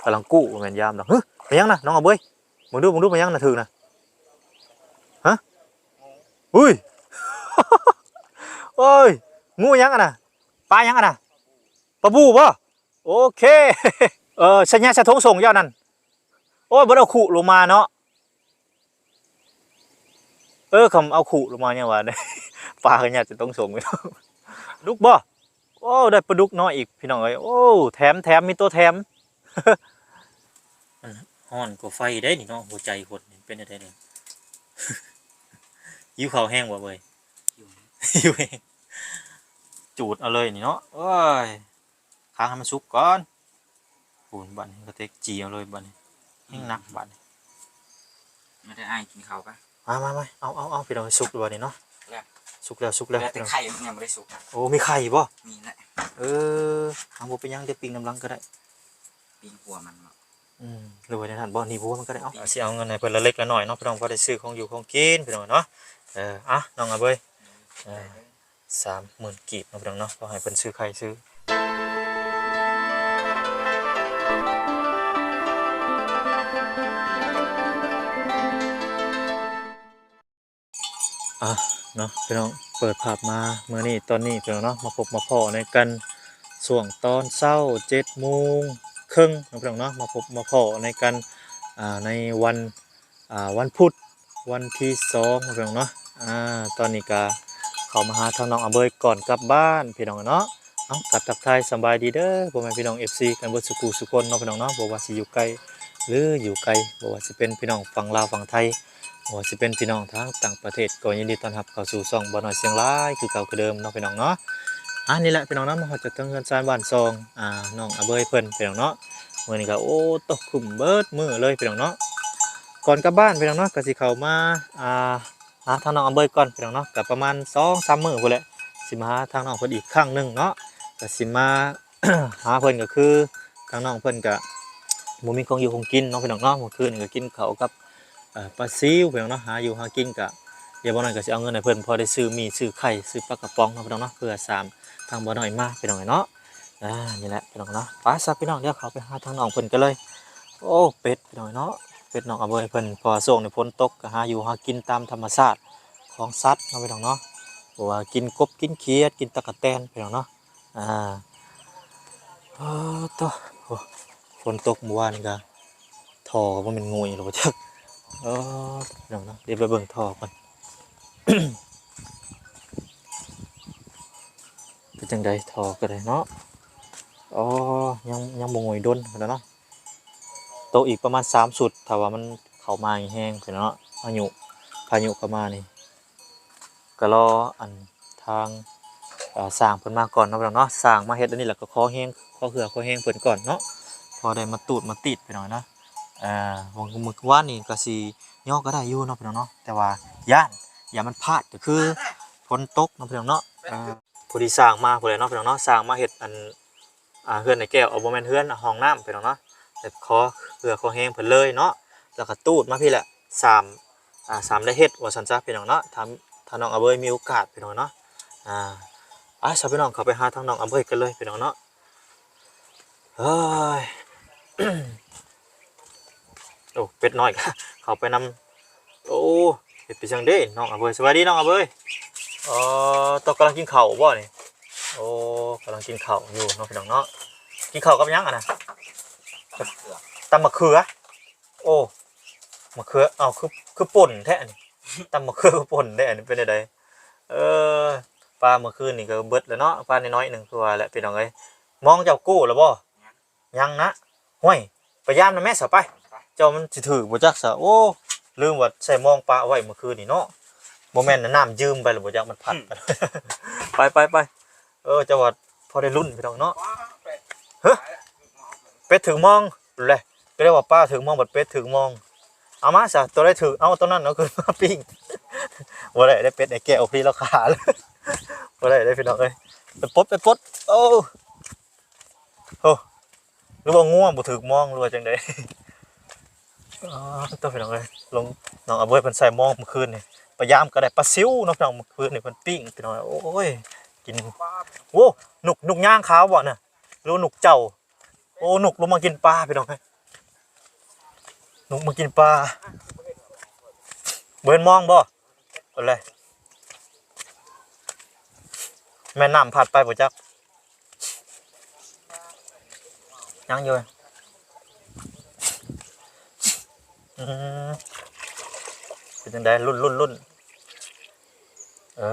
ກຳລັງກູ້ ບໍ່ແມ່ນຢາມດອກ. ຫຶ ແມ່ນຫຍັງນະ ນ້ອງອາເບີຍ? ເບິ່ງດູ ເບິ່ງດູ ແມ່ນຫຍັງນະ ຖືກນະ? ຮະ? ອຸ້ຍ ໂອ້ຍ ງູຫຍັງຫັ້ນນະ? ປາຫຍັງຫັ້ນນະ? ປາບູບໍ່? ໂອເຄ ເອີ ສັນຍາສະທົງສົງເຈົ້ານັ້ນ. ໂອ້ຍ ບໍ່ໄດ້ເອົາຄຸລົງມາເນາະ. ເອີ ຄຳເອົາຄຸລົງມາຫຍັງວະ ປາກະຍາດຈະຕ້ອງສົງ. ປາດຸກບໍ່? ໂອ້ ໄດ້ປາດຸກນ້ອຍອີກ ພີ່ນ້ອງເອີຍ. ໂອ້ ແຖມ ແຖມ ມີໂຕແຖມ. ມັນຮ້ອນກວ່າໄຟເດ້ນີ້ເນາະ. ຫົວໃຈຄົນນີ້ເປັນຈັ່ງໃດນີ້? ຫິວເຂົ້າແຮງບໍ່ເວີຍ? ຫິວ ຫິວແຮງ. ຈູດເອົາເລີຍນີ້ເນາະ. ໂອ້ຍ ຄ້າງໃຫ້ມັນສຸກກ່ອນ. ໂອ້ຍ ບາດນີ້ກະເຕັກຈີ່ເອົາເລີຍບາດນີ້ ແຮງໜັກບາດນີ້. ມາເດີອ້າຍ ກິນເຂົ້າປະ? ມາ ມາ ມາ ເອົາ ເອົາ ເອົາ ພີ່ນ້ອງ. ສຸກແລ້ວບາດນີ້ເນາະ. ສຸກແລ້ວ ສຸກແລ້ວ ເຫຼືອແຕ່ໄຂ່ ມັນຍັງບໍ່ໄດ້ສຸກ. ໂອ້ ມີໄຂ່ບໍ່? ມີແຫຼະ. ເອີ ເອົາ ບໍ່ເປັນຫຍັງ ດຽວປີ້ງນຳຫຼັງກະໄດ້. ປີ້ງຫົວມັນເນາະ. ອືມ ຫຼືວ່າແນວນັ້ນບໍ່? ໜີບຫົວມັນກະໄດ້. ເອົາ ຊິເອົາເງິນໃຫ້ເພິ່ນລະເລັກລະໜ້ອຍເນາະ ພີ່ນ້ອງ ພໍໄດ້ຊື້ຂອງຢູ່ຂອງກິນ ພີ່ນ້ອງເນາະ. ເອີ ອ່ະ ນ້ອງອາເບີຍ ເອີ ສາມໝື່ນກີບເນາະ ພີ່ນ້ອງເນາະ. ຂໍໃຫ້ເພິ່ນຊື້ໄຂ່ຊື້ ອ່ະ ເນາະ ພີ່ນ້ອງ ເປີດພາບມາມື້ນີ້ ຕອນນີ້ ພີ່ນ້ອງເນາະ ມາພົບມາພໍ້ໃນກັນ ຊ່ວງຕອນເຊົ້າ ເຈັດໂມງເຄິ່ງເນາະ ພີ່ນ້ອງເນາະ. ມາພົບມາພໍ້ໃນກັນ ອ່າ ໃນວັນ ອ່າ ວັນພຸດ ວັນທີສອງເນາະ ພີ່ນ້ອງເນາະ. ອ່າ ຕອນນີ້ກະເຂົ້າມາຫາທາງນ້ອງອາເບີຍກ່ອນກັບບ້ານ ພີ່ນ້ອງເນາະ. ເອົາ ກັບທັກທາຍສະບາຍດີເດີ ພໍ່ແມ່ພີ່ນ້ອງ ເອັຟຊີ ກັນເບິດສູ່ຄູ່ສູ່ຄົນເນາະ ພີ່ນ້ອງເນາະ. ບໍ່ວ່າຊິຢູ່ໃກ້ ຫຼື ຢູ່ໄກ ບໍ່ວ່າຊິເປັນພີ່ນ້ອງຝັ່ງລາວຝັ່ງໄທ ບໍ່ວ່າຊິເປັນພີ່ນ້ອງທາງຕ່າງປະເທດ ກໍຍິນດີຕ້ອນຮັບເຂົ້າສູ່ຊ່ອງບ່າວນ້ອຍຊຽງລາຍຄືເກົ່າຄືເດີມເນາະ ພີ່ນ້ອງເນາະ. ອ່າ ນີ້ແຫຼະ ພີ່ນ້ອງເນາະ ມາຮອດຈະເຖິງເຮືອນຊານບ້ານຊ່ອງ ອ່າ ນ້ອງອາເບີຍເພິ່ນ ພີ່ນ້ອງເນາະ. ມື້ນີ້ກະ ໂອ້ ຕົກຄຶ້ມເບິດມື້ເລີຍ ພີ່ນ້ອງເນາະ. ກ່ອນກັບບ້ານ ພີ່ນ້ອງເນາະ ກະຊິເຂົ້າມາ ອ່າ ຫາທາງນ້ອງອາເບີຍກ່ອນ ພີ່ນ້ອງເນາະ. ກະປະມານສອງສາມມື້ພຸ້ນແຫຼະ ຊິມາຫາທາງນ້ອງເພິ່ນອີກຄັ້ງໜຶ່ງເນາະ. ກະຊິມາ ຫາເພິ່ນ ກະຄືທາງນ້ອງເພິ່ນກະບໍ່ມີຂອງຢູ່ຂອງກິນເນາະ ພີ່ນ້ອງເນາະ. ມື້ຄືນນີ້ກະກິນເຂົ້າກັບ ເອີ ປາຊິວ ພີ່ນ້ອງເນາະ. ຫາຢູ່ຫາກິນກະ ດຽວບ່າວນ້ອຍກະຊິເອົາເງິນໃຫ້ເພິ່ນ ພໍໄດ້ຊື້ໝີ່ ຊື້ໄຂ່ ຊື້ປາກະປ໋ອງເນາະ ພີ່ນ້ອງເນາະ ເພື່ອສາມທາງບ່າວນ້ອຍມາ ພີ່ນ້ອງເນາະ. ອ່າ ນີ້ແຫຼະ ພີ່ນ້ອງເນາະ. ໄປຊະ ພີ່ນ້ອງ ດຽວເຂົ້າໄປຫາທາງນ້ອງເພິ່ນກັນເລີຍ. ໂອ້ ເປັດ ພີ່ນ້ອງເນາະ ເປັດນ້ອງອາເບີຍເພິ່ນ ເພາະວ່າຊ່ວງນີ້ຝົນຕົກ ກະຫາຢູ່ຫາກິນຕາມທຳມະຊາດຂອງສັດເນາະ ພີ່ນ້ອງເນາະ. ບໍ່ວ່າກິນກົບ ກິນຂຽດ ກິນຕະກະແຕນ ພີ່ນ້ອງເນາະ. ອ່າ ເອີ ໂຕ ໂອ້ ຝົນຕົກມື້ວານນີ້ກະ ທໍ່ກະບໍ່ແມ່ນງຸຍແລ້ວບໍ່ຈັກ. ເອີ ພີ່ນ້ອງເນາະ ດຽວໄປເບິ່ງທໍ່ກ່ອນ ເປັນຈັ່ງໃດ ທໍ່ກະໄດ້ເນາະ. ອໍ ຍັງ ຍັງບໍ່ງຸຍດົນພຸ້ນແຫຼະເນາະ. ຕົກອີກປະມານສາມຊຸດ ຖ້າວ່າມັນເຂົ້າມາແຮງໆ ພຸ້ນແຫຼະເນາະ ພາຍຸ ພາຍຸເຂົ້າມານີ້. ກະລໍອັນທາງ ເອີ ຊ່າງເພິ່ນມາກ່ອນເນາະ ພີ່ນ້ອງເນາະ. ຊ່າງມາເຮັດອັນນີ້ແລ້ວກະຂໍແຮງ ຂໍເຫື່ອ ຂໍແຮງເພິ່ນກ່ອນເນາະ ພໍໄດ້ມາຕູດມາຕິດ ພີ່ນ້ອງເນາະ. ເອີ ມື້ວານນີ້ກະຊິຍໍກະໄດ້ຢູ່ເນາະ ພີ່ນ້ອງເນາະ ແຕ່ວ່າຢ້ານ ຢ້ານມັນພາດ ກະຄືຝົນຕົກເນາະ ພີ່ນ້ອງເນາະ. ເອີ ພໍດີຊ່າງມາພຸ້ນແຫຼະເນາະ ພີ່ນ້ອງເນາະ. ຊ່າງມາເຮັດອັນ ອ່າ ເຮືອນອ້າຍແກ້ວ ເອົາ ບໍ່ແມ່ນເຮືອນ ຫ້ອງນ້ຳ ພີ່ນ້ອງເນາະ. ແລ້ວຂໍເຫື່ອຂໍແຮງເພິ່ນເລີຍເນາະ ແລ້ວກະຕູດມາພີ້ແຫຼະ ສາມ ອ່າ ສາມໄດ້ເຮັດ ວ່າຊັ້ນຊະ ພີ່ນ້ອງເນາະ. ຖ້າ ຖ້ານ້ອງອາເບີຍມີໂອກາດ ພີ່ນ້ອງເນາະ. ອ່າ ໄປຊະ ພີ່ນ້ອງ ເຂົ້າໄປຫາທາງນ້ອງອາເບີຍກັນເລີຍ ພີ່ນ້ອງເນາະ. ເອີຍ ໂອ້ ເປັດນ້ອຍ ເຂົ້າໄປນຳ. ໂອ້ ເຮັດໄປຈັ່ງເດ້ນ້ອງອາເບີຍ. ສະບາຍດີນ້ອງອາເບີຍ. ເອີ ຕອນກຳລັງກິນເຂົ້າບໍ່ນີ້? ໂອ້ ກຳລັງກິນເຂົ້າຢູ່ເນາະ ພີ່ນ້ອງເນາະ. ກິນເຂົ້າກັບຫຍັງຫັ້ນນະ? ຕຳໝາກເຂືອ. ໂອ້ ໝາກເຂືອ ເອົ້າ ຄື ຄືປົ່ນແທ້ອັນນີ້. ຕຳໝາກເຂືອ ຄືປົ່ນແທ້ອັນນີ້ ເປັນແນວໃດ? ເອີ ປາມື້ຄືນນີ້ກະເບິດແລ້ວເນາະ ປານ້ອຍໆໜຶ່ງ ຄືວ່າແຫຼະ ພີ່ນ້ອງເອີຍ. ມອງເຈົ້າກູ້ແລ້ວບໍ່? ຍັງນະ. ຫ້ວຍ ໄປຢາມນຳແມ່ສະໄປ. ເຈົ້າມັນຊິຖືກບໍ່ຈັກສະ. ໂອ້ ລືມວ່າໃສ່ມອງປະໄວ້ມື້ຄືນນີ້ເນາະ. ບໍ່ແມ່ນນ້ຳຢືມໄປແລ້ວບໍ່ຈັກ ມັນພັດ. ໄປ ໄປ ໄປ. ເອີ ເຈົ້າວ່າພໍໄດ້ລຸ້ນ ພີ່ນ້ອງເນາະ. ເຮີ ເປັດຖືກມອງແຫຼະ. ກະໄດ້ວ່າປາຖືກມອງ ບັດເປັດຖືກມອງ. ເອົາມາສະ ໂຕໃດຖືກ ເອົາໂຕນັ້ນເອົາຄືນມາປີ້ງ. ບໍ່ໄດ້ເດ້ ເປັດໄອ້ແກ້ວ ພີລາຄາ. ບໍ່ໄດ້ເດ້ ພີ່ນ້ອງເອີຍ. ໄປປົດ ໄປປົດ. ໂອ້ ໂອ້ ຫຼືວ່າງົວບໍ່ຖືກມອງ ຫຼືວ່າຈັ່ງໃດ? ອໍ ໂຕ ພີ່ນ້ອງເອີຍ ລົງ ນ້ອງອາເບີຍເພິ່ນໃສ່ມອງມື້ຄືນນີ້ ໄປຢາມກະໄດ້ປາຊິວເນາະ ພີ່ນ້ອງ. ມື້ຄືນນີ້ເພິ່ນປີ້ງ ພີ່ນ້ອງ. ໂອ້ຍ ກິນ ໂອ້ ນົກ ນົກຍາງຂາວບໍ່ນະ ຫຼືນົກເຈົ້າ? ໂອ້ ນົກລົງມາກິນປາ ພີ່ນ້ອງເອີຍ. ມາກິນປາ. ບໍ່ເຫັນມອງບໍ່? ເອົາເລີຍ. ແມ່ນນ້ຳພັດໄປບໍ່ຈັກ. ຍັງຢູ່. ອືມ ເປັນຈັ່ງໃດ? ລຸ້ນ ລຸ້ນ ລຸ້ນ. ເອີ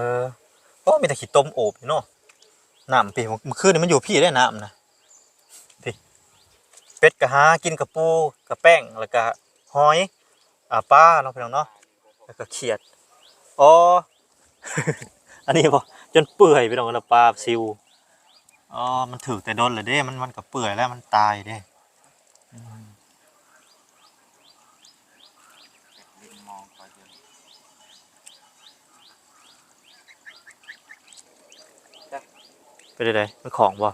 ໂອ້ ມີແຕ່ຂີ້ຕົມໂອບຢູ່ເນາະ. ນ້ຳພີ້ ມື້ຄືນນີ້ມັນຢູ່ພີ້ເດ້ ນ້ຳນະ. ພີ້ ເປັດກໍຫາກິນກະປູ ກະແປ້ງ ແລ້ວກະຫອຍ ອາ ປາເນາະ ພີ່ນ້ອງເນາະ. ແລ້ວກໍຂຽດ. ອໍ ອັນນີ້ບໍ່? ຈົນເປື່ອຍ ພີ່ນ້ອງເອີຍ ປາຊິວ. ອໍ ມັນຖືກແຕ່ດົນແລ້ວເດ້ ມັນ ມັນກໍເປື່ອຍແລ້ວ ມັນຕາຍເດ້. ອືມ ເປັນໃດ? ມັນຂອງບໍ່?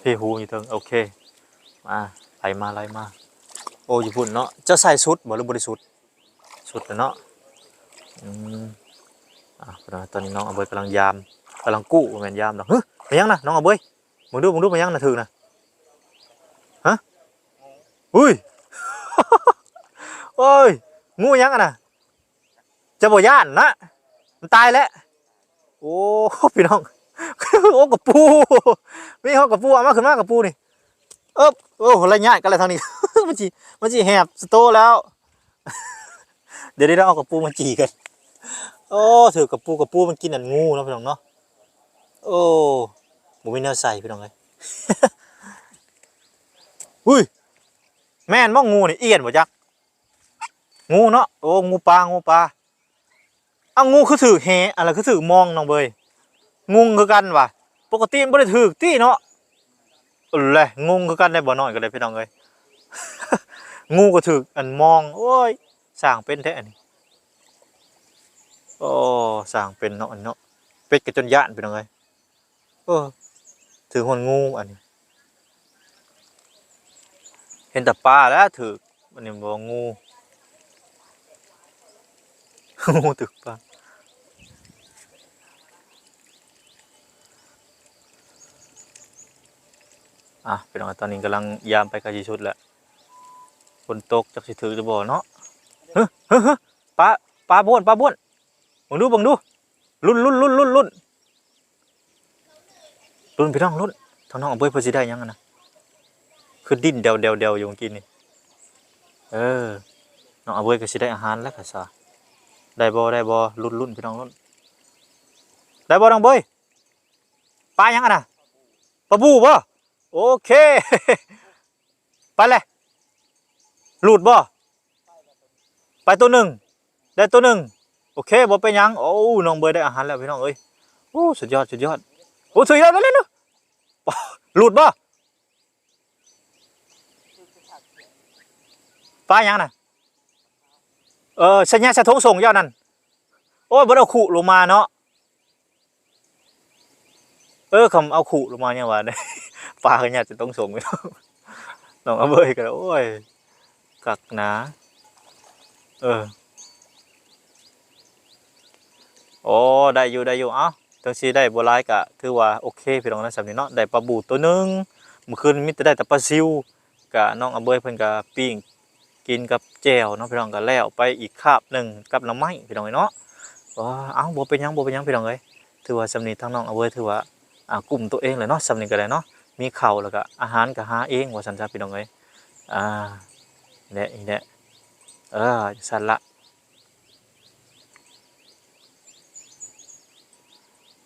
ເພຫູຢູ່ເທິງ. ໂອເຄ ມາ ໄຫຼມາ ໄຫຼມາ. ໂອ້ ຢູ່ພຸ້ນເນາະ. ເຈົ້າໃສ່ຊຸດບໍ່ ຫຼືບໍ່ໄດ້ຊຸດ? ຊຸດແລ້ວເນາະ. ອືມ ອ່າ ຕອນນີ້ນ້ອງອາເບີຍກຳລັງຢາມ ກຳລັງກູ້ ບໍ່ແມ່ນຢາມດອກ. ຫຶ ແມ່ນຫຍັງນະ ນ້ອງອາເບີຍ? ເບິ່ງດູ ເບິ່ງດູ ແມ່ນຫຍັງນະ ຖືກນະ? ຮະ? ອຸ້ຍ ໂອ້ຍ ງູຫຍັງຫັ້ນນະ? ເຈົ້າບໍ່ຢ້ານນະ? ມັນຕາຍແລ້ວ. ໂອ້ ພີ່ນ້ອງ ໂອ້ ກະປູ ມີຮອດກະປູ. ເອົາມາ ຂຶ້ນມາ ກະປູນີ້. ເອີບ ໂອ້ ໄລ່ຍ້າຍກັນແລ້ວທາງນີ້ ມັນຊິ ມັນຊິແຫບສະໂຕແລ້ວ. ດຽວ ດຽວ ເອົາກະປູມາຈີ່ກັນ. ໂອ້ ຖືກກະປູ ກະປູມັນກິນອັນງູເນາະ ພີ່ນ້ອງເນາະ. ໂອ້ ບໍ່ມີແນວໃສ່ ພີ່ນ້ອງເອີຍ. ຫຶ ແມ່ນບໍ່ງູນີ້? ອຽນບໍ່ຈັກ? ງູເນາະ. ໂອ້ ງູປາ ງູປາ. ເອົ້າ ງູຄືຖືກແຫ ອັນລະຄືຖືກມອງ ນ້ອງເບີຍ? ງົງຄືກັນວ່າ ປົກກະຕິມັນບໍ່ໄດ້ຖືກຕິເນາະ. ເອີ ແລະ ງົງຄືກັນໄດ໋ ບໍ່ນ້ອຍກໍໄດ້ ພີ່ນ້ອງເອີຍ. ງູກໍຖືກອັນມອງ. ໂອ້ຍ ສ້າງເປັນແທ້ອັນນີ້. ໂອ້ ສ້າງເປັນເນາະ ອັນນີ້ເນາະ. ເປັດກໍຈົນຢ້ານ ພີ່ນ້ອງເອີຍ. ເອີ ຖືກຮອດງູອັນນີ້. ເຫັນແຕ່ປາແຫຼະຖືກ ອັນນີ້ບໍ່ ງູ ງູຖືກປາ. ອ່ະ ພີ່ນ້ອງ ຕອນນີ້ກຳລັງຢາມໄປໃກ້ຊິສຸດແລ້ວ. ຝົນຕົກຈັກຊິຖືກຫຼືບໍ່ເນາະ. ເຮີ ເຮີ ເຮີ ປາ ປາບ້ວນ ປາບ້ວນ. ເບິ່ງດູ ເບິ່ງດູ. ລຸ້ນ ລຸ້ນ ລຸ້ນ ລຸ້ນ ລຸ້ນ. ລຸ້ນ ພີ່ນ້ອງ ລຸ້ນ ທາງນ້ອງອາເບີຍເພິ່ນຊິໄດ້ຫຍັງຫັ້ນນະ? ຄືດີ້ນແດວໆໆຢູ່ເມື່ອກີ້ນີ້. ເອີ ນ້ອງອາເບີຍກໍຊິໄດ້ອາຫານແລ້ວກະຊະ. ໄດ້ບໍ່ ໄດ້ບໍ່? ລຸ້ນ ລຸ້ນ ພີ່ນ້ອງ ລຸ້ນ. ໄດ້ບໍ່ນ້ອງເບີຍ? ປາຫຍັງຫັ້ນນະ? ປາບູ່ບໍ່? ໂອເຄ ໄປແຫຼະ. ຫຼຸດບໍ່? ໄປໂຕໜຶ່ງ ໄດ້ໂຕໜຶ່ງ. ໂອເຄ ບໍ່ເປັນຫຍັງ. ໂອ້ ນ້ອງເບີຍໄດ້ອາຫານແລ້ວ ພີ່ນ້ອງເອີຍ. ໂອ້ ສຸດຍອດ ສຸດຍອດ. ໂອ້ ຖືກແລ້ວ ໄດ້ແລ້ວ. ຫຼຸດບໍ່? ປາຫຍັງນະ? ເອີ ສັນຍາສະທົງສົງເຈົ້ານັ້ນ. ໂອ້ຍ ບໍ່ໄດ້ເອົາຄຸລົງມາເນາະ. ເອີ ຄຳເອົາຄຸລົງມາຍັງວ່າ ປາກໍຍາດຈະຕ້ອງສົງ. ນ້ອງອາເບີຍກໍ ໂອ້ຍ ຄັກນາ. ເອີ ໂອ້ ໄດ້ຢູ່ ໄດ້ຢູ່. ເອົ້າ ເຖິງຊິໄດ້ບໍ່ຫຼາຍກໍຖືວ່າໂອເຄ ພີ່ນ້ອງນະ. ສ່ຳນີ້ເນາະ ໄດ້ປາບູ່ໂຕໜຶ່ງ. ມື້ຄືນມີແຕ່ ໄດ້ແຕ່ປາຊິວ. ກະນ້ອງອາເບີຍເພິ່ນກະປີ້ງກິນກັບແຈ່ວເນາະ ພີ່ນ້ອງ. ກະແລ້ວໄປອີກຄາບໜຶ່ງກັບໜໍ່ໄມ້ ພີ່ນ້ອງເອີຍເນາະ. ເອົ້າ ເອົ້າ ບໍ່ເປັນຫຍັງ ບໍ່ເປັນຫຍັງ ພີ່ນ້ອງເອີຍ. ຖືວ່າສ່ຳນີ້ທາງນ້ອງອາເບີຍຖືວ່າ ອາ ກຸ້ມໂຕເອງແຫຼະເນາະ ສ່ຳນີ້ກໍໄດ້ເນາະ. ມີເຂົ້າແລ້ວກະອາຫານກໍຫາເອງ ວ່າຊັ້ນຊະ ພີ່ນ້ອງເອີຍ. ອາ ນີ້ແຫຼະ ນີ້ແຫຼະ. ເອີ ຈັ່ງຊັ້ນລະ.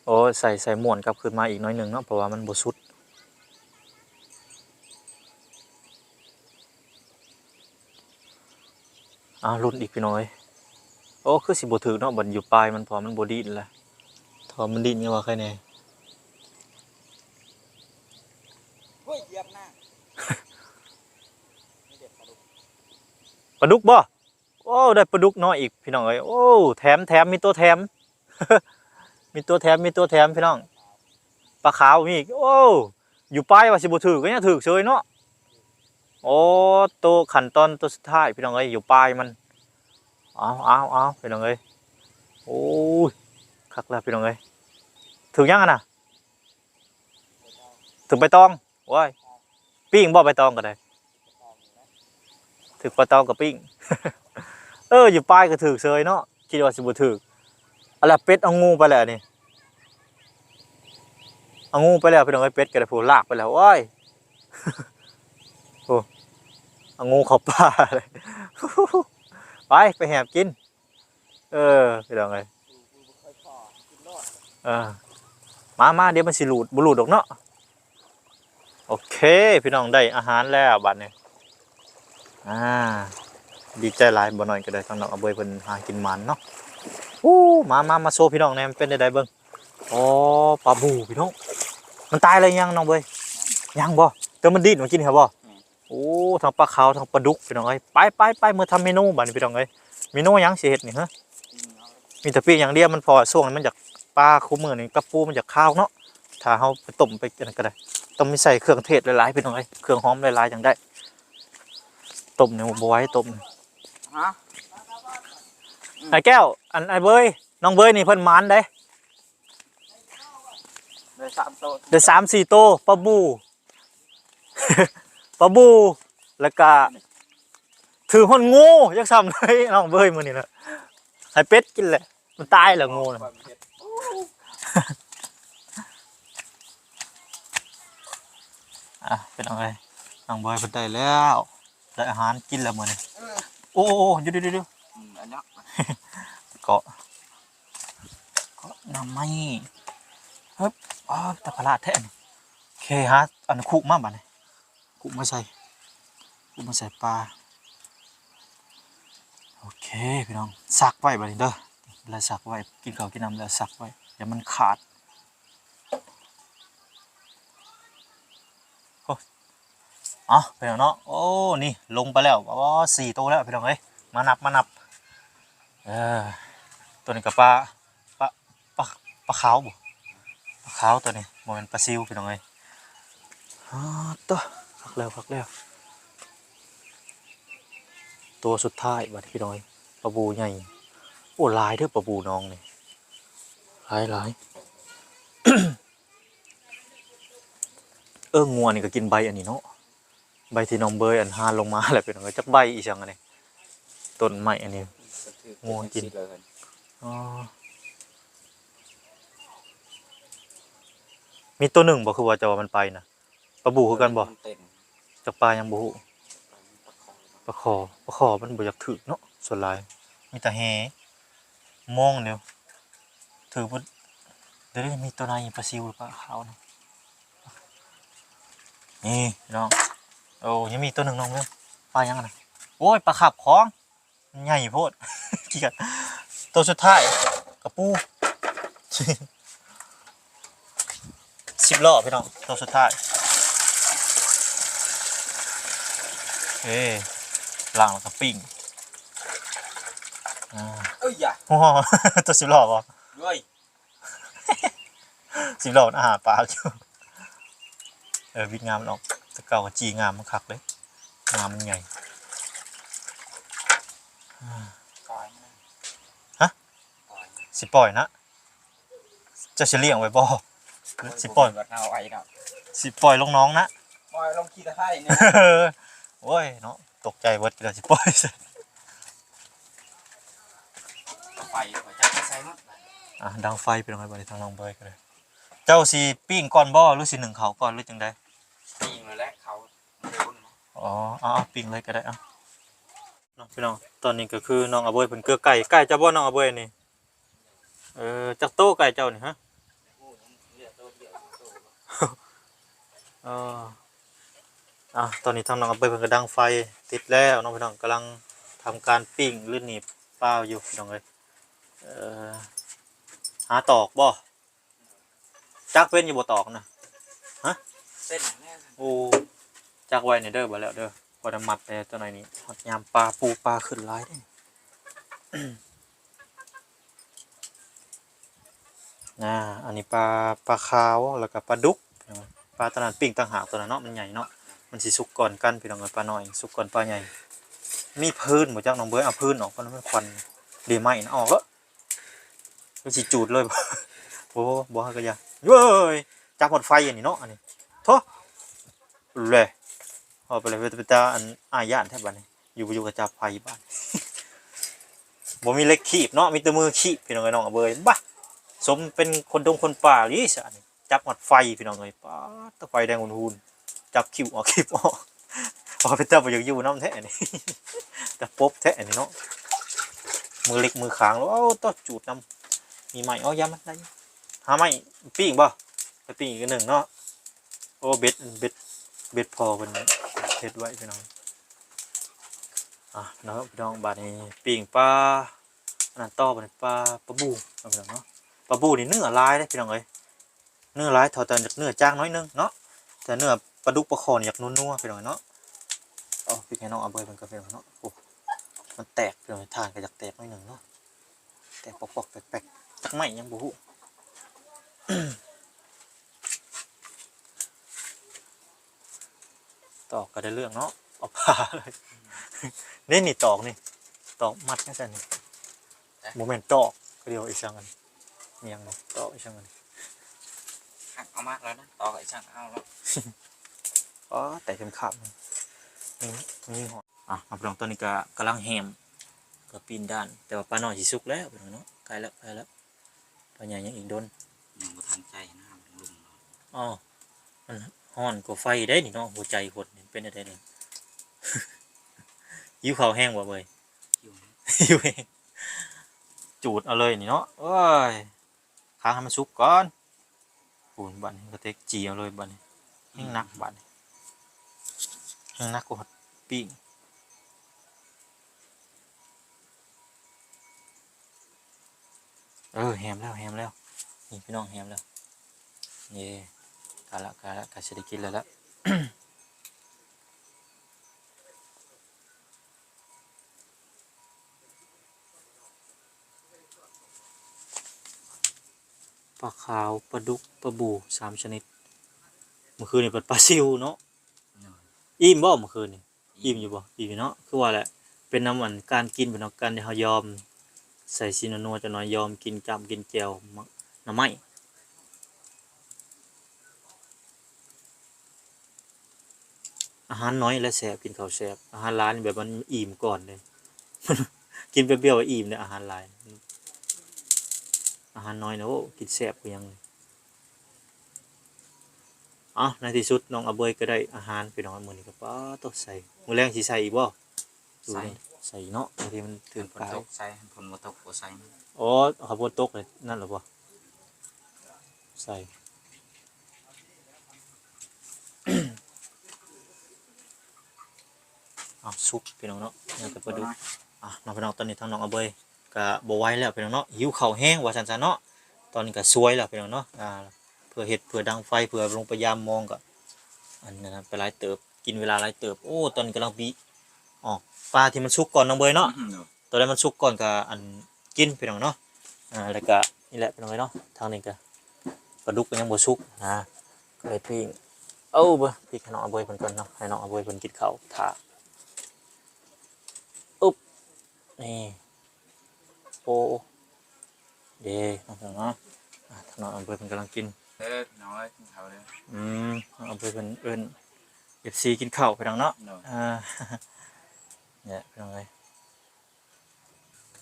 ໂອ້ ໃສ່ ໃສ່ມ້ວນກັບຄືນມາອີກໜ້ອຍໜຶ່ງເນາະ ເພາະວ່າມັນບໍ່ສຸດ. ອ້າວ ຫຼຸດອີກ ພີ່ນ້ອງເອີຍ. ໂອ້ ຄືຊິບໍ່ຖືກເນາະ ບັດຢູ່ປາຍມັນ ເພາະວ່າມັນບໍ່ດີ້ນລະ. ຖ້າມັນດີ້ນຍັງວ່າໃຄແດ່. ໂອ້ຍ ຢຽບໜ້າ. ປາດຸກ ປາດຸກບໍ່? ໂອ້ ໄດ້ປາດຸກນ້ອຍອີກ ພີ່ນ້ອງເອີຍ. ໂອ້ ແຖມ ແຖມ ມີຕົວແຖມ ມີຕົວແຖມ ມີຕົວແຖມ ພີ່ນ້ອງ. ປາຂາວມີອີກ. ໂອ້ ຢູ່ປາຍວ່າຊິບໍ່ຖືກ ກໍຍັງຖືກເສີຍເນາະ. ໂອ້ ໂຕຂັ້ນຕອນໂຕສຸດທ້າຍ ພີ່ນ້ອງເອີຍ ຢູ່ປາຍມັນ. ເອົາ ເອົາ ເອົາ ພີ່ນ້ອງເອີຍ. ໂອ້ຍ ຄັກແລ້ວ ພີ່ນ້ອງເອີຍ. ຖືກຫຍັງຫັ້ນນະ? ຖືກໃບຕອງ. ໂອ້ຍ ປີ້ງບໍ່ ໃບຕອງກໍໄດ້ ຖືກປາຕອງກໍປີ້ງ ເອີ ຢູ່ປາຍກໍຖືກເສີຍເນາະ ຄິດວ່າຊິບໍ່ຖືກ. ອັນລະ ເປັດເອົາງູໄປແລ້ວນີ້ ເອົາງູໄປແລ້ວພີ່ນ້ອງເອີຍ ເປັດກໍໄດ້ ຜູ້ລາກໄປແລ້ວ ໂອ້ຍ ໂອ້ ເອົາງູເຂົ້າປ່າ ໄປ ໄປແຫບກິນ. ເອີ ພີ່ນ້ອງເອີຍ ເອີ ມາ ມາ ດຽວມັນຊິຫຼູດ ບໍ່ຫຼູດດອກເນາະ. ໂອເຄ ພີ່ນ້ອງ ໄດ້ອາຫານແລ້ວບາດນີ້ ອ່າ ດີໃຈຫຼາຍ ບໍ່ນ້ອຍກໍໄດ້ ທາງນ້ອງອາເບີຍເພິ່ນຫາກິນໝານເນາະ. ໂອ້ ມາ ມາ ມາໂຊພີ່ນ້ອງແດ່ ມັນເປັນຈັ່ງໃດເບິ່ງ. ອໍ ປາບູພີ່ນ້ອງ ມັນຕາຍແລ້ວຍັງນ້ອງເບີຍ? ຍັງບໍ່? ແຕ່ມັນດີ້ນມາກິນຫັ້ນບໍ່? ແມ່ນ. ໂອ້ ທັງປາຂາວທັງປາດຸກພີ່ນ້ອງເອີຍ ໄປ ໄປ ໄປ ເມືອທຳເມນູບາດນີ້ພີ່ນ້ອງເອີຍ. ເມນູຫຍັງຊິເຮັດນີ້ຮະ? ປີ້ງເອົາ ມີແຕ່ປີ້ງຢ່າງດຽວ ມັນ ເພາະວ່າຊ່ວງນີ້ມັນຢາກ ປາຄູ່ມື້ນີ້ກັບປູມັນຢາກຄາວເນາະ. ຖ້າເຮົາໄປຕົ້ມໄປອັນນັ້ນກໍໄດ້ ຕ້ອງມີໃສ່ເຄື່ອງເທດຫຼາຍໆພີ່ນ້ອງເອີຍ ເຄື່ອງຫອມຫຼາຍໆຈັ່ງໄດ້. ຕົ້ມນີ້ບໍ່ໄຫວ ຕົ້ມ ຮະ? ອືມ ອ້າຍແກ້ວ ອັນອ້າຍເບີຍ ນ້ອງເບີຍນີ້ເພິ່ນໝານເດ້. ໄດ້ສາມໂຕ ໄດ້ສາມສີ່ໂຕ ປາບູ ປາບູ ແລ້ວກະຖືກຮອດງູ ຈັກສ່ຳໃດ ນ້ອງເບີຍມື້ນີ້ນະ ໃຫ້ເປັດກິນແຫຼະ ມັນຕາຍແລ້ວງູນະ. ອ່ະ ພີ່ນ້ອງເອີຍ ນ້ອງເບີຍເພິ່ນໄດ້ແລ້ວ ໄດ້ອາຫານກິນແລ້ວມື້ນີ້. ເອີ ໂອ້ ໂອ້ ໂອ້ ຢູ່ໆໆ ອືມ ອັນເນາະ ເກາະ ເກາະໜໍ່ໄມ້ ເຮີບ ອໍ ຕາພະລາດແທ້ນີ້. ໂອເຄ ຫາອັນຄຸມາບາດນີ້ ຄຸມາໃສ່ ຄຸມາໃສ່ປາ. ໂອເຄ ພີ່ນ້ອງ ຊັກໄວ້ບາດນີ້ເດີ ລະຊັກໄວ້ ກິນເຂົ້າກິນນ້ຳແລ້ວຊັກໄວ້ ຢ່າມັນຂາດ. ໂອ້ ເອົາ ພີ່ນ້ອງເນາະ ໂອ້ ນີ້ລົງໄປແລ້ວ ອໍ ສີ່ໂຕແລ້ວພີ່ນ້ອງເອີຍ ມານັບ ມານັບ. ເອີ ໂຕນີ້ກໍປາ ປາ ປາ ປາຂາວບໍ? ປາຂາວໂຕນີ້ ບໍ່ແມ່ນປາຊິວພີ່ນ້ອງເອີຍ. ອາ ໂຕ ຄັກແລ້ວ ຄັກແລ້ວ ໂຕສຸດທ້າຍບາດນີ້ພີ່ນ້ອງເອີຍ ປາບູໃຫຍ່. ໂອ້ ຫຼາຍເດີປາບູໜອງນີ້ ຫຼາຍໆ. ເອີ ງົວນີ້ກໍກິນໃບອັນນີ້ເນາະ ໃບທີ່ນ້ອງເບີຍອັນຫາລົງມາແຫຼະພີ່ນ້ອງເອີຍ ຈັກໃບອີ່ຫຍັງອັນນີ້ ຕົ້ນໄມ້ອັນນີ້ ງວກິນ. ອໍ ມີໂຕໜຶ່ງບໍ່ ຄືວ່າເຈົ້າວ່າມັນໄປນະ ປາບູຄືກັນບໍ່? ມັນເຕັມ ຈັກປາຫຍັງບໍ່ຮູ້ ປາຂໍ ປາຂໍ ປາຂໍມັນບໍ່ຢາກຖືກເນາະ ສ່ວນຫຼາຍມີແຕ່ແຫ ມອງແນວ ຖືກບໍ່ ດຽວນີ້ມີໂຕໃດ ປາຊິວ ປາຂາວນະ ນີ້ພີ່ນ້ອງ. ໂອ້ ຍັງມີໂຕໜຶ່ງນ້ອງເອີຍ ປາຫຍັງຫັ້ນນະ? ໂອ້ຍ ປາຄາບຂອງ ມັນໃຫຍ່ໂພດ ຂີ້ຂາດ. ໂຕສຸດທ້າຍ ກະປູ ສິບລໍ້ພີ່ນ້ອງ ໂຕສຸດທ້າຍ. ເອີ ລ້າງແລ້ວກໍປີ້ງ ອ່າ ເອີຍຢາ ໂອ້ ໂຕສິບລໍ້ບໍ່? ໂດຍ ສິບລໍ້ມັນຫາປາຢູ່. ເອີ ວິກງາມມັນອອກ ແຕ່ເກົ່າກໍຈີ່ງາມ ມັນຄັກເດ້ ງາມມັນໃຫຍ່. ປ່ອຍມັນ ຮະ? ປ່ອຍມັນ ຊິປ່ອຍນະ? ເຈົ້າຊິລ້ຽງໄວ້ບໍ່? ຊິປ່ອຍ ເອົາໄວ້ເນາະ ຊິປ່ອຍລົງໜອງນະ? ປ່ອຍລົງຂີ້ຕະໄຄນີ້. ໂອ້ຍເນາະ ຕົກໃຈເບິດ ເຈົ້າຊິປ່ອຍໃສ? ໄຟ ຂ້ອຍຈັກໃສ່ໝົດ. ອ່ະ ດັງໄຟ ພີ່ນ້ອງເອີຍ ບາດນີ້ທາງນ້ອງເບີຍກໍໄດ້. ເຈົ້າຊິປີ້ງກ່ອນບໍ່ ຫຼືຊິໜຶ້ງເຂົ້າກ່ອນ ຫຼືຈັ່ງໃດ? ປີ້ງແລ້ວແຫຼະ ເຂົ້າມັນໄດ້ອຸ່ນ. ອໍ ເອົາໆ ປີ້ງເລີຍກໍໄດ້ ເອົາ. ເນາະ ພີ່ນ້ອງ ຕອນນີ້ກໍຄືນ້ອງອາເບີຍເພິ່ນເກືອໄກ່ ໄກ່ເຈົ້າບໍ່ນ້ອງອາເບີຍນີ້? ເອີ ຈັກໂຕໄກ່ເຈົ້ານີ້ຮະ? ເອີ ອ່າ ຕອນນີ້ທາງນ້ອງອາເບີຍເພິ່ນກໍດັງໄຟຕິດແລ້ວເນາະ ພີ່ນ້ອງ ກຳລັງທຳການປີ້ງ ຫຼືໜີບປາຢູ່ ພີ່ນ້ອງເອີຍ. ເອີ ຫາຕອກບໍ່? ຈັກເປັນຢູ່ບໍ່ຕອກນະ? ຮະ? ເປັນແນ່. ໂອ້ ຈັກໄວ້ນີ້ເດີ ບາດແລ້ວເດີ ພໍໄດ້ມັດແດ່ຕົວໃດນີ້ ຮອດຍາມປາ ປູປາຂຶ້ນຫຼາຍເດ້. ອ່າ ອັນນີ້ປາ ປາຂາວ ແລ້ວກໍປາດຸກ ປາຕົວນັ້ນປີ້ງຕ່າງຫາກ ຕົວນັ້ນເນາະ ມັນໃຫຍ່ເນາະ ມັນຊິສຸກກ່ອນກັນ ພີ່ນ້ອງເອີຍ ປານ້ອຍສຸກກ່ອນປາໃຫຍ່. ມີຟືນບໍ່ຈັກ ນ້ອງເບີຍ ເອົາຟືນອອກກ່ອນ ມັນຄວັນ ເດໄມ້ນະ ອອກເລີຍ. ມັນຊິຈູດເລີຍບໍ່? ໂອ້ ບໍ່ໃຫ້ກໍຢ່າ. ເວີຍ ຈັບໝົດໄຟອັນນີ້ເນາະ ອັນນີ້ ໂທ້ ແຫຼະ ເວົ້າໄປແລ້ວເປັນຕາ ອັນ ອາຍຢ້ານແທ້ບາດນີ້ ຢູ່ບໍ່ຢູ່ກໍຈັບໄຟບາດ ບໍ່ມີເຫຼັກຄີບເນາະ ມີແຕ່ມືຄີບ ພີ່ນ້ອງເອີຍ ນ້ອງອະເບີຍ ບາ ສົມເປັນຄົນດົງຄົນປ່າອີ່ສານີ້ ຈັບຮອດໄຟ ພີ່ນ້ອງເອີຍ ປາດ ໄຟແດງຫຸ່ນໆ ຈັບຄີບອອກຄີບອອກ ວ່າເປັນຕາບໍ່ຢາກຢູ່ນຳແທ້ນີ້ ຕາປົບແທ້ນີ້ເນາະ ມືເຫຼັກມືຄາງ ໂອ້ ຕ້ອງຈູດນຳ ມີໄມ້ ເອົາ ຢາມັນໄດ້ ຫາໄມ້ປີ້ງບໍ່ ໄປປີ້ງອີກໜຶ່ງເນາະ ໂອ້ ເບັດ ເບັດ ເບັດພໍ່ເພິ່ນເຮັດໄວ້ ພີ່ນ້ອງ ອ່າ ເນາະ ພີ່ນ້ອງ ບາດນີ້ປີ້ງປາ ອັນນັ້ນຕໍ່ ບາດນີ້ປາ ປາບູເນາະ ພີ່ນ້ອງເນາະ ປາບູນີ້ເນື້ອຫຼາຍເດ້ ພີ່ນ້ອງເອີຍ ເນື້ອຫຼາຍ ເທົ່າແຕ່ເນື້ອຈາງໜ້ອຍໜຶ່ງເນາະ ແຕ່ເນື້ອປາດຸກປາຄໍ່ນີ້ຢາກນົວໆ ພີ່ນ້ອງເນາະ ເອົາ ປິດໃຫ້ນ້ອງອາເບີຍເພິ່ນກ່ອນ ພີ່ນ້ອງເນາະ ໂອ້ ມັນແຕກ ພີ່ນ້ອງ ຖ່ານກໍຢາກແຕກໜ້ອຍໜຶ່ງເນາະ ແຕກປອກໆແປກໆ ຈັກໄມ້ຫຍັງບໍ່ຮູ້ ຕອກກໍໄດ້ເລື່ອງເນາະ ເອົາປາເລີຍ ນີ້ ນີ້ຕອກນີ້ ຕອກມັດຈັ່ງຊັ້ນນີ້ ບໍ່ແມ່ນຕອກ ເຂົາເອີ້ນວ່າອີ່ຫຍັງອັນ ອີ່ຫຍັງນີ້ ຕອກອີ່ຫຍັງອັນ ຫັກເອົາມາກແລ້ວນະ ຕອກອີ່ຫຍັງເອົາແລ້ວ ອໍ ແຕກເຂັມຂັດ ມີ ມີຫອຍ ອ່ະ ພີ່ນ້ອງ ຕອນນີ້ກໍກຳລັງແຮມ ກໍປີ້ນດ້ານ ແຕ່ວ່າປານ້ອຍຊິສຸກແລ້ວ ພີ່ນ້ອງເນາະ ໃກ້ແລ້ວ ໃກ້ແລ້ວ ປາໃຫຍ່ຍັງອີກດົນ ຍັງບໍ່ທັນໃຈນະ ມັນລຸ່ມ ອໍ ມັນຮ້ອນກວ່າໄຟເດ້ນີ້ເນາະ ຫົວໃຈຄົນນີ້ເປັນຈັ່ງໃດນີ້ ຫິວເຂົ້າແຮງບໍ່ເອີຍ ຫິວ ຫິວແຮງ ຈູດເອົາເລີຍນີ້ເນາະ ໂອ້ຍ ຄ້າງໃຫ້ມັນສຸກກ່ອນ ປູນ ບາດນີ້ກະເຕັກຈີ່ເອົາເລີຍບາດນີ້ ແຮງໜັກບາດນີ້ ແຮງໜັກກວ່າຮອດປີ້ງ ເອີ ແຮມແລ້ວ ແຮມແລ້ວ ນີ້ພີ່ນ້ອງ ແຮມແລ້ວ ເຢ້ ກະລະ ກະລະ ກະຊິໄດ້ກິນແລ້ວລະ ປາຂາວ ປາດຸກ ປາບູ ສາມຊະນິດ ມື້ຄືນນີ້ເປັນປາຊິວເນາະ ໂດຍ ອີ່ມບໍ່ມື້ຄືນນີ້? ອີ່ມຢູ່ບໍ່? ອີ່ມຢູ່ເນາະ ຄືວ່າແຫຼະ ເປັນນຳອັນການກິນເພິ່ນເນາະ ການທີ່ເຮົາຍອມໃສ່ຊີ້ນນົວໆຈັກໜ້ອຍ ຍອມກິນຈ້ຳກິນແຈ່ວ ໝາກໜໍ່ໄມ້ ອາຫານໜ້ອຍແຫຼະແຊບ ກິນເຂົ້າແຊບ ອາຫານຫຼາຍນີ້ແບບມັນອີ່ມກ່ອນເດ້ ກິນແປັບດຽວກໍອີ່ມເດ້ ອາຫານຫຼາຍ ອາຫານໜ້ອຍນະ ໂອ້ ກິນແຊບຄືຫຍັງ. ເອົ້າ ໃນທີ່ສຸດນ້ອງອາເບີຍກໍໄດ້ອາຫານພີ່ນ້ອງ ມື້ນີ້ກໍ ປາໂຕ ໃສ່ ມື້ແລງຊິໃສ່ອີກບໍ່? ໃສ່ ໃສ່ເນາະ ບາງທີມັນຖືກປາກ ຝົນຕົກໃສ່ ຝົນບໍ່ຕົກບໍ່ໃສ່ ອໍ ຖ້າຝົນຕົກນັ້ນລະບໍ່ ໃສ່ ເອົາ ສຸກພີ່ນ້ອງເນາະ ຍັງແຕ່ປາດຸກ ອ່ະ ເນາະພີ່ນ້ອງ ຕອນນີ້ທາງນ້ອງອາເບີຍກະບໍ່ໄຫວແລ້ວພີ່ນ້ອງເນາະ ຫິວເຂົ້າແຮງວ່າຊັ້ນຊະເນາະ ຕອນນີ້ກະສວຍແລ້ວພີ່ນ້ອງເນາະ ອ່າ ເພື່ອເຮັດ ເພື່ອດັງໄຟ ເພື່ອລົງໄປຢາມມອງກະ ອັນນັ້ນນະ ໄປຫຼາຍເຕີບ ກິນເວລາຫຼາຍເຕີບ ໂອ້ ຕອນນີ້ກຳລັງປີ້ອອກ ປາທີ່ມັນສຸກກ່ອນນ້ອງເບີຍເນາະ ອື ໂດຍ ໂຕໃດມັນສຸກກ່ອນກະ ອັນ ກິນພີ່ນ້ອງເນາະ ອ່າ ແລ້ວກະນີ້ແຫຼະພີ່ນ້ອງເອີຍເນາະ ທາງນີ້ກະປາດຸກກໍຍັງບໍ່ສຸກນະ ກໍເລີຍປີ້ງ ເອົາ ເບິ່ງ ປີ້ງໃຫ້ນ້ອງອາເບີຍເພິ່ນກ່ອນເນາະ ໃຫ້ນ້ອງອາເບີຍເພິ່ນກິນເຂົ້າຖ້າ ອຶບ ນີ້ ໂອ້ ເດ້ ນ້ອງເພິ່ນເນາະ ອ່າ ທາງນ້ອງອາເບີຍເພິ່ນກຳລັງກິນ ເອີ ພີ່ນ້ອງເອີຍ ກິນເຂົ້າເດີ ອືມ ນ້ອງອາເບີຍເພິ່ນເອີ້ນ ເອັຟຊີ ກິນເຂົ້າພີ່ນ້ອງເນາະ ໂດຍ ອ່າ ນີ້ພີ່ນ້ອງເອີຍ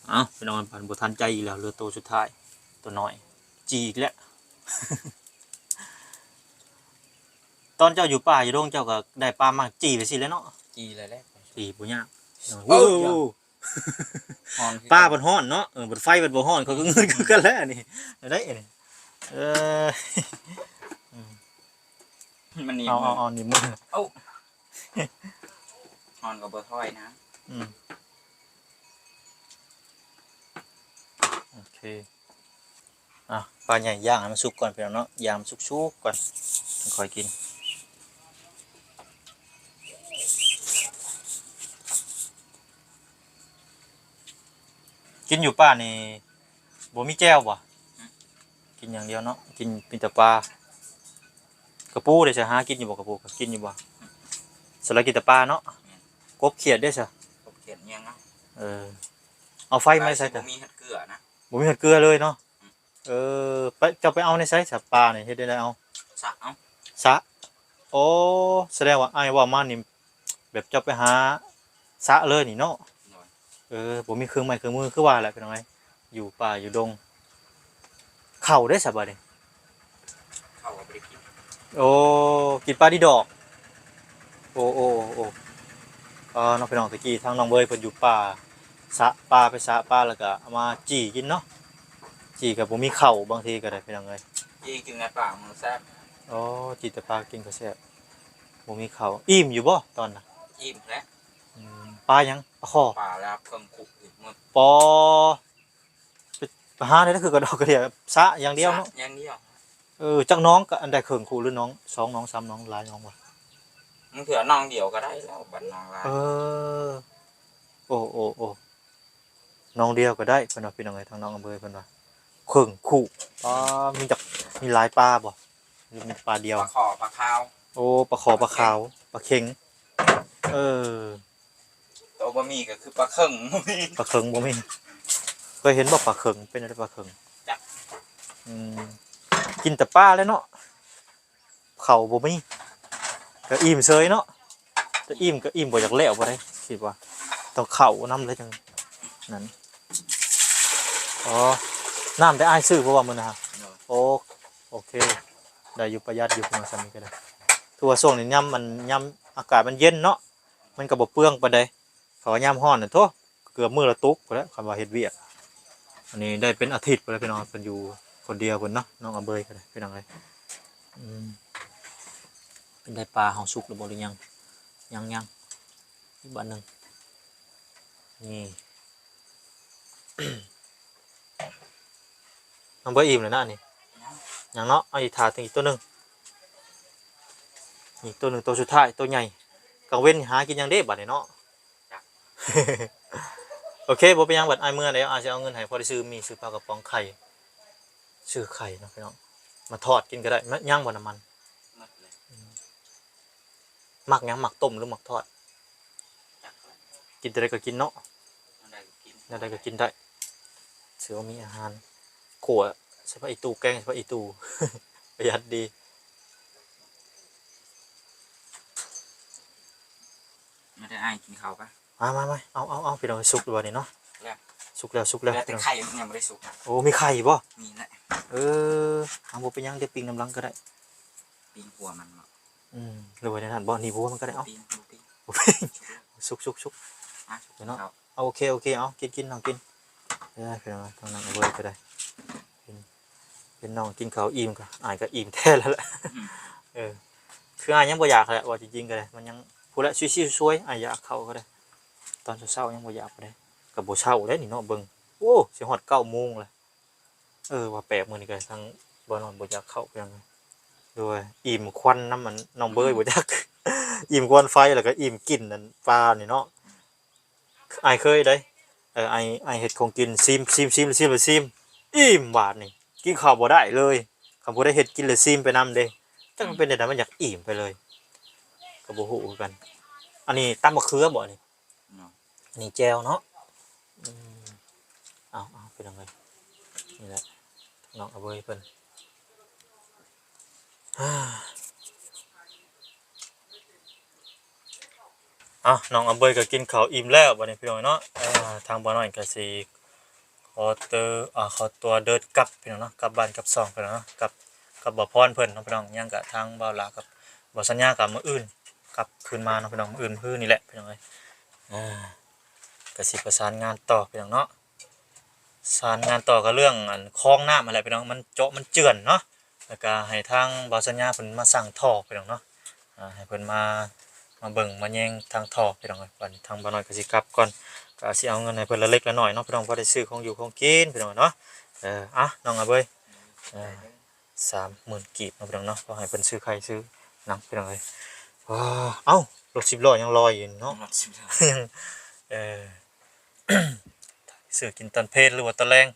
ເອົ້າ ພີ່ນ້ອງ ພັນບໍ່ທັນໃຈອີກແລ້ວ ເຫຼືອໂຕສຸດທ້າຍ ໂຕນ້ອຍ ຈີ່ອີກແລ້ວ ຕອນເຈົ້າຢູ່ປ່າຢູ່ດົງ ເຈົ້າກໍໄດ້ປາມາຈີ່ໄປຊີ້ແຫຼະເນາະ ຈີ່ແລ້ວແຫຼະ ຈີ່ບໍ່ຍາກ ໂອ້ ຮ້ອນຄືກັນ ປາມັນຮ້ອນເນາະ ເອີ ບັດໄຟມັນບໍ່ຮ້ອນ ຂ້ອຍກໍງຶດຄືກັນແຫຼະນີ້ ໄດ້ນີ້ ເອີ ມັນໜີບ ເອົາ ເອົາ ເອົາ ໜີບມື ເອົາ ຮ້ອນກໍບໍ່ຖອຍນະ ອືມ ໂອເຄ ອ່ະ ປາໃຫຍ່ຍ່າງໃຫ້ມັນສຸກກ່ອນພີ່ນ້ອງເນາະ ຍ່າງໃຫ້ມັນສຸກໆກ່ອນ ຄ່ອຍກິນ ກິນຢູ່ປ່ານີ້ບໍ່ມີແຈ່ວບໍ່? ກິນຢ່າງດຽວເນາະ ກິນມີແຕ່ປາ ກະປູເດ້ຊະ ຫາກິນຢູ່ບໍ່ ກະປູ ກິນຢູ່ບໍ່? ສ່ວນຫຼາຍກິນແຕ່ປາເນາະ ແມ່ນ ກົບຂຽດເດ້ຊະ ກົບຂຽດຫຍັງເນາະ ເອີ ເອົາໄຟມາໃສ່ ບໍ່ມີຮອດເກືອນະ ບໍ່ມີຮອດເກືອເລີຍເນາະ ອືມ ເອີ ໄປ ເຈົ້າໄປເອົາໃນໃສຊະ ປານີ້ ເຮັດແນວໃດເອົາ? ສະເອົາ ສະ ໂອ້ ສະແດງວ່າອ້າຍເວົ້າມານີ້ ບບເຈົ້າໄປຫາສະເລີຍນີ້ເນາະ. ໂດຍ. ເອີ ບໍ່ມີເຄື່ອງໄມ້ເຄື່ອງມືຄືວ່າແຫຼະ ພີ່ນ້ອງເອີຍ ຢູ່ປ່າຢູ່ດົງ. ເຂົ້າເດ້ຊະບາດນີ້? ເຂົ້າກໍບໍ່ໄດ້ກິນ. ໂອ້ ກິນປາດີດອກ. ໂອ້ ໂອ້ ໂອ້ ໂອ້ ເອີ ເນາະ ພີ່ນ້ອງ ແຕ່ກີ້ທາງນ້ອງເບີຍເພິ່ນຢູ່ປ່າ ສະປາ ໄປສະປາ ແລ້ວກໍເອົາມາຈີ່ກິນເນາະ. ຈີ່ກໍບໍ່ມີເຂົ້າ ບາງທີກໍໄດ້ ພີ່ນ້ອງເອີຍ. ຈີ່ກິນແຕ່ປາ ມັນແຊບ. ອໍ ຈີ່ແຕ່ປາກິນກໍແຊບ. ບໍ່ມີເຂົ້າ. ອີ່ມຢູ່ບໍ່ຕອນນະ? ອີ່ມແຫຼະ. ອືມ ປາຫຍັງ? ປາຄໍ່? ປາລາບເຄິ່ງຄຸອີກມື້. ປ ໄປ ໄປຫາໄດ້ຄືກະດອກກະເດຍ ສະຢ່າງດຽວເນາະ. ສະຢ່າງດຽວ. ເອີ ຈັກໜອງ ກະອັນໃດ ເຄິ່ງຄຸ ຫຼືໜອງ ສອງໜອງ ສາມໜອງ ຫຼາຍໜອງວະ? ບາງເທື່ອໜອງດຽວກໍໄດ້ແລ້ວ ບັດໜອງຫຼາຍ. ເອີ ໂອ້ ໂອ້ ໂອ້ ໜອງດຽວກໍໄດ້ ເພິ່ນວ່າ ພີ່ນ້ອງເອີຍ ທາງນ້ອງອຳເບີຍເພິ່ນວ່າ ເຄິ່ງຄຸ. ປາ ມີຈັກ ມີຫຼາຍປາບໍ່ ຫຼືມີປາດຽວ? ປາຄໍ່ ປາຂາວ. ໂອ້ ປາຄໍ່ ປາຂາວ ປາເຂັງ. ເອີ ໂຕບໍ່ມີກໍຄືປາເຄິ່ງບໍ່ມີ. ປາເຄິ່ງບໍ່ມີ. ເຄີຍເຫັນບໍ່ປາເຄິ່ງ? ເປັນຈັ່ງໃດປາເຄິ່ງ? ຈັກ. ອືມ ກິນແຕ່ປາແຫຼະເນາະ ເຂົ້າບໍ່ມີ ກໍອີ່ມເສີຍເນາະ. ແຕ່ອີ່ມກໍອີ່ມບໍ່ຢາກແລ້ວປານໃດ ຄິດວ່າຕ້ອງເຂົ້ານຳແລ້ວຈັ່ງນັ້ນ. ອໍ ນ້ຳໄດ້ອ້າຍຊື້ບໍ່ວ່າມື້ນະ? ໂດຍ. ໂອ ໂອເຄ ໄດ້ຢູ່ ປະຢັດຢູ່ ເພິ່ນວ່າຊ່ຳນີ້ກໍໄດ້. ຄືວ່າຊ່ວງນີ້ຍາມມັນ ຍາມອາກາດມັນເຢັນເນາະ ມັນກໍບໍ່ເປືອງປານໃດ. ເຂົາວ່າຍາມຮ້ອນນະ ໂທ້ ເກືອບມື້ລະຕົກພຸ້ນແຫຼະ ຄັນວ່າເຮັດວຽກ. ອັນນີ້ໄດ້ເປັນອາທິດພຸ້ນແຫຼະ ພີ່ນ້ອງ ເພິ່ນຢູ່ຄົນດຽວເພິ່ນເນາະ ນ້ອງອຳເບີຍກໍໄດ້ ພີ່ນ້ອງເອີຍ. ອືມ ເປັນໃດ ປາເຮົາສຸກແລ້ວບໍ່ ຫຼືຍັງ? ຍັງໆ ອີກບາດໜຶ່ງ. ນີ້ ນ້ອງເບີຍອີ່ມແລ້ວນະອັນນີ້. ຍັງ ຍັງເນາະ. ເອົາອີກ ຖ້າເຖິງອີກໂຕໜຶ່ງ ອີກໂຕໜຶ່ງ ໂຕສຸດທ້າຍ ໂຕໃຫຍ່. ກາງເວັນຫາກິນຫຍັງເດບາດນີ້ເນາະ? ຈັກ. ໂອເຄ ບໍ່ເປັນຫຍັງ ບາດອ້າຍເມືອແລ້ວ ອ້າຍຊິເອົາເງິນໃຫ້ ພໍໄດ້ຊື້ໝີ່ ຊື້ປາກະປ໋ອງ ໄຂ່ ຊື້ໄຂ່ເນາະ ພີ່ນ້ອງ ມາທອດກິນກໍໄດ້. ມາ ຍັງບໍ່ນ້ຳມັນ? ໝົດແລ້ວ. ອືມ ມັກຫຍັງ? ມັກຕົ້ມ ຫຼື ມັກທອດ? ຈັກແຫຼະ ກິນແນວໃດກໍກິນເນາະ. ແນວໃດກໍກິນ ແນວໃດກໍກິນໄດ້. ຖືວ່າມີອາຫານ ຂົ້ວໃສ່ຜັກອີ່ຕູ່ ແກງໃສ່ຜັກອີ່ຕູ່ ປະຢັດດີ. ມາເດີ ອ້າຍກິນເຂົ້າປະ? ມາ ມາ ມາ ເອົາ ເອົາ ເອົາ ພີ່ນ້ອງ. ສຸກແລ້ວນີ້ເນາະ? ແລ້ວ ສຸກແລ້ວ ສຸກແລ້ວ ແຕ່ໄຂ່ມັນຍັງບໍ່ໄດ້ສຸກ. ໂອ້ ມີໄຂ່ບໍ່? ມີແຫຼະ. ເອີ ເອົາ ບໍ່ເປັນຫຍັງ ດຽວປີ້ງນຳຫຼັງກໍໄດ້. ປີ້ງຫົວມັນເນາະ. ອືມ ຫຼືວ່າແນວນັ້ນບໍ່? ໜີບຫົວມັນກໍໄດ້. ເອົາ ປີ້ງ ບໍ່ປີ້ງ ບໍ່ປີ້ງ. ສຸກ ສຸກ ສຸກ ອ່ະ ສຸກແລ້ວເນາະ. ເອົາ ໂອເຄ ໂອເຄ ເອົາ ກິນ ກິນ ນ້ອງກິນ. ເອີ ພີ່ນ້ອງ ທາງນັ້ນເອົາເບີຍກໍໄດ້. ເຫັນ ເຫັນນ້ອງກິນເຂົ້າອີ່ມກໍ ອ້າຍກໍອີ່ມແທ້ແລ້ວແຫຼະ. ອືມ ເອີ ຄືອ້າຍຍັງບໍ່ຢາກແຫຼະ ເວົ້າຈິງໆກໍໄດ້. ມັນຍັງ ພຸ້ນແຫຼະ ຊິຊິຊ່ວຍ ອ້າຍຢາກເຂົ້າກໍໄດ້. ຕອນເຊົ້າໆຍັງບໍ່ຢາກປານໃດ. ກໍບໍ່ເຊົ້າແລ້ວນີ້ເນາະ ເບິ່ງ ໂອ້ ຊິຮອດເກົ້າໂມງແລ້ວ. ເອີ ວ່າແປກ ມື້ນີ້ກໍທາງບ່າວນ້ອຍບໍ່ຢາກເຂົ້າ ພີ່ນ້ອງ. ໂດຍ ອີ່ມຄວັນນຳອັນນ້ອງເບີຍ ອືມ ບໍ່ຈັກ ອີ່ມຄວັນໄຟ ແລ້ວກໍອີ່ມກິ່ນອັນປານີ້ເນາະ. ອ້າຍເຄີຍເດ້ ເອີ ອ້າຍ ອ້າຍເຮັດຂອງກິນ ຊີມ ຊີມ ຊີມ ຊີມ ອີ່ມບາດນີ້ ກິນເຂົ້າບໍ່ໄດ້ເລີຍ. ຄັນຜູ້ໃດເຮັດກິນແລ້ວຊີມໄປນຳເດ້ ຈັກມັນເປັນແນວໃດ ມັນຢາກອີ່ມໄປເລີຍ ກໍບໍ່ຮູ້ຄືກັນ. ອັນນີ້ຕຳບັກເຂືອບໍ່ນີ້? ເນາະ ອັນນີ້ແຈ່ວເນາະ. ອືມ ເອົາ ເອົາ ພີ່ນ້ອງເອີຍ ນີ້ແຫຼະ ນ້ອງອາເວີຍເພິ່ນ. ເອົາ ນ້ອງອາເວີຍກໍກິນເຂົ້າອີ່ມແລ້ວບັດນີ້ ພີ່ນ້ອງເນາະ. ເອີ ທາງບ່າວນ້ອຍກໍຊິຂໍຕົວ ເອີ ຂໍຕົວເດີນກັບ ພີ່ນ້ອງເນາະ ກັບບ້ານກັບຊ່ອງ ພີ່ນ້ອງເນາະ ກັບ ກັບບ່າວພອນເພິ່ນເນາະ ພີ່ນ້ອງ. ຍັງກະທາງບ່າວຫຼ້າກັບບ່າວສັນຍາກໍມື້ອື່ນ ກັບຄືນມາເນາະ ພີ່ນ້ອງ ມື້ອື່ນ ມື້ນີ້ແຫຼະ ພີ່ນ້ອງເອີຍ. ອ່າ ກໍຊິປະສານງານຕໍ່ ພີ່ນ້ອງເນາະ ສານງານຕໍ່ກໍເລື່ອງອັນຄອງນ້ຳຫັ້ນແຫຼະ ພີ່ນ້ອງ ມັນເຈາະມັນເຈື່ອນເນາະ ແລ້ວກໍໃຫ້ທາງບ່າວສັນຍາເພິ່ນມາສັ່ງທໍ່ ພີ່ນ້ອງເນາະ. ອ່າ ໃຫ້ເພິ່ນມາ ມາເບິ່ງມາແຍງທາງທໍ່ ພີ່ນ້ອງເອີຍ. ບັດນີ້ທາງບ່າວນ້ອຍກໍຊິກັບກ່ອນ ກໍຊິເອົາເງິນໃຫ້ເພິ່ນລະເລັກລະໜ້ອຍເນາະ ພີ່ນ້ອງ ພໍໄດ້ຊື້ຂອງຢູ່ຂອງກິນ ພີ່ນ້ອງເນາະ. ເອີ ອ່ະ ນ້ອງອາເວີຍ ເອີ ສາມໝື່ນກີບເນາະ ພີ່ນ້ອງເນາະ ກໍໃຫ້ເພິ່ນຊື້ໄຂ່ຊື້ໜັງ ພີ່ນ້ອງເອີຍ. ວ້າ ເອົ້າ ລົດສິບລໍ້ຍັງລອຍຢູ່ເນາະ ຍັງ ເອີ ຊື້ກິນຕອນເພນ ຫຼືວ່າຕອນແລງ?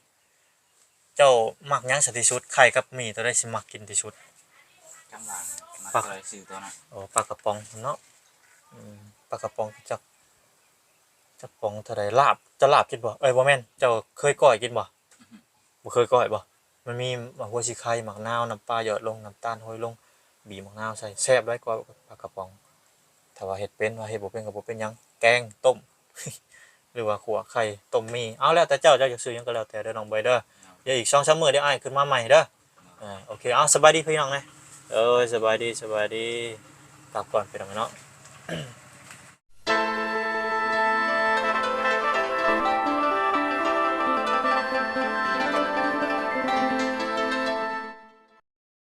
ເຈົ້າມັກຫຍັງຊະທີ່ສຸດ? ໄຂ່ກັບໝີ່ ໂຕໃດຊິມັກກິນທີ່ສຸດ? ຈຳວ່າມັກ ປາ ໂຕໃດຊື້ໂຕນັ້ນ. ໂອ້ ປາກະປ໋ອງເນາະ. ອືມ ປາກະປ໋ອງຈັກ ຈັກປ໋ອງເທົ່າໃດ? ລາບ ເຈົ້າລາບກິນບໍ່? ເອີຍ ບໍ່ແມ່ນ ເຈົ້າເຄີຍກ້ອຍກິນບໍ່? ບໍ່ເຄີຍກ້ອຍບໍ່? ມັນມີໝາກຫົວສີໄຄ ໝາກນາວ ນ້ຳປາຫຍອດລົງ ນ້ຳຕານໂຮຍລົງ ບີບໝາກນາວໃສ່ ແຊບຫຼາຍກວ່າປາກະປ໋ອງ. ທ ຖ້າວ່າເຮັດເປັນ ວ່າເຮັດບໍ່ເປັນກໍບໍ່ເປັນຫຍັງ ແກງ ຕົ້ມ ຫຼືວ່າຂົ້ວໄຂ່ ຕົ້ມໝີ່ ເອົາ ແລ້ວແຕ່ເຈົ້າ ເຈົ້າຢາກຊື້ຫຍັງກໍແລ້ວແຕ່ເດີ ນ້ອງເບີຍເດີ. ດຽວອີກສອງສາມມື້ ດຽວອ້າຍຂຶ້ນມາໃໝ່ເດີ. ອ່າ ໂອເຄ ເອົາ ສະບາຍດີພີ່ນ້ອງແດ່. ໂອ້ຍ ສະບາຍດີ ສະບາຍດີ ກັບກ່ອນພີ່ນ້ອງເນາະ.